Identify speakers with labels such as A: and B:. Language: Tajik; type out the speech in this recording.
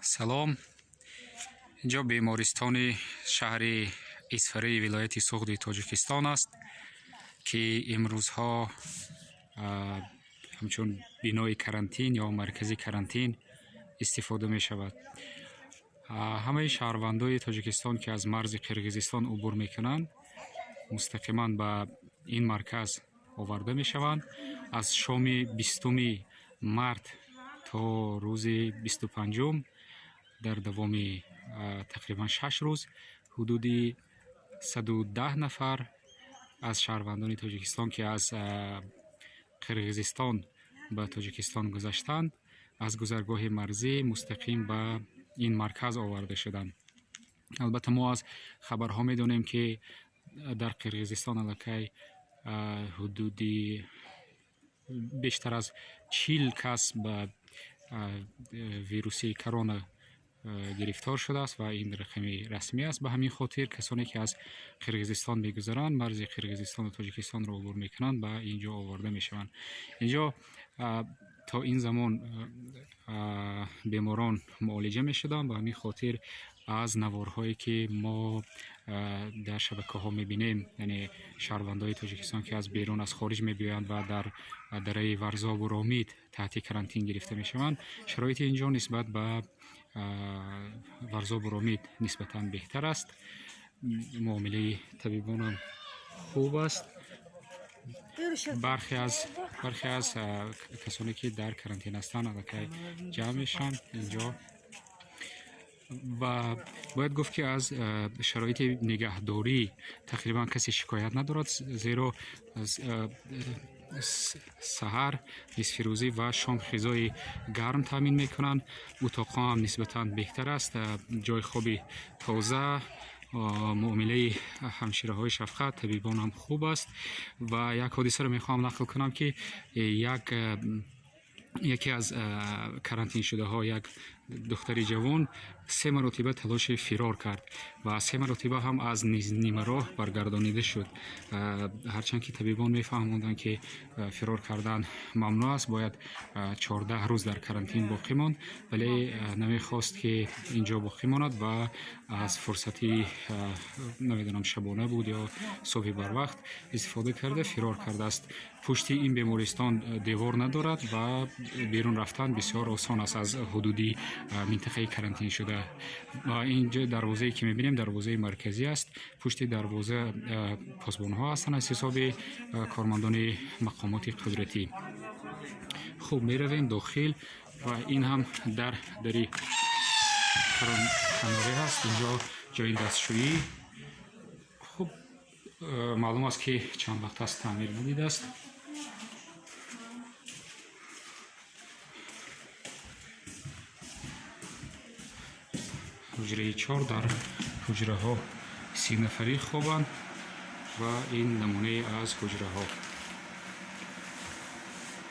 A: Салом. Инҷо бемористони шаҳри Исфараи вилояти Суғди Тоҷикистон аст, ки имрӯзҳо ҳамчун бинои карантин ё маркази карантин истифода мешавад. Ҳамаи шаҳрвандои Тоҷикистон, ки аз марзи Қирғизистон убур мекунанд, мустақиман ба ин марказ оварда мешаванд. Аз шоми 20-уми март то рӯзи 25-ум дар давоми тақрибан 6 рӯз ҳудуди 110 нафар аз шаҳрвандони Тоҷикистон, ки аз Қирғизистон ба Тоҷикистон гузаштанд, аз гузаргоҳи марзӣ мустақим ба ин марказ оварда шуданд. Албатта, мо аз хабарҳо медонем, ки дар Қирғизистон аллакай ҳудуди бештар аз 40 кас ба вируси корона гирифтор шудааст ва ин рақами расмӣ аст. Ба ҳамин хотир касоне, ки аз Қирғизистон мегузаранд, марзи Қирғизистону Тоҷикистонро убур мекунанд, ба ин ҷо оварда мешаванд. Инҷо то ин замон беморон муолиҷа мешуданд. Ба ҳамин хотир аз наворҳое, ки мо дар шабакаҳо мебинем, яъне шаҳрвандои Тоҷикистон, ки аз берун, аз хориҷ мебиёянд ва дар дараи Варзобу Ромид таҳти карантин гирифта мешаванд, шароити ин ҷо нисбат ба Варзобу Ромид нисбатан беҳтар аст. Муомилаи табибонам хуб аст. Бархе аз касоне, ки дар карантин ҳастанд, аллакай ҷамъ мешаванд инҷо. Ва бояд гуфт, ки аз шароити нигаҳдорӣ тақрибан касе шикоят надорад, зеро саҳар, нисфирӯзӣ ва шом ғизои гарм таъмин мекунанд. Утоқҳо ҳам нисбатан беҳтар аст, ҷои хоби тоза, муомилаи ҳамшираҳои шафқат, табибон ҳам хуб аст. Ва як ҳодисаро мехоҳам нақл кунам, ки яке аз карантиншудаҳо, як духтари ҷавон, се маротиба талоши фирор кард ва се маротиба ҳам аз нимароҳ баргардонида шуд. Ҳарчанд ки табибон мефаҳмонданд, ки фирор кардан мамнӯъ аст, бояд 14 рӯз дар карантин боқӣ монд, вале намехост, ки ин ҷо боқӣ монад ва аз фурсати, намедонам, шабона буд ё субҳи барвақт, истифода карда фирор кардааст. Пушти ин бемористон девор надорад ва берун рафтан бисёр осон аст аз ҳудуди минтақаи карантиншуда. Ва ин ҷо дарвозае, ки мебинем, дарвозаи марказӣ аст. Пушти дарвоза посбонҳо ҳастанд аз ҳисоби кормандони мақомоти қудратӣ. Хуб, меравем дохил ва ин ҳам дари канорӣ ҳаст. Инҷо ҷои дастшӯӣ. Хуб, маълум аст, ки чанд вақт аст таъмир надидааст. Ҳуҷраи чор. Дар ҳуҷраҳо 30 нафарӣ хобанд ва ин намунае аз ҳуҷраҳо.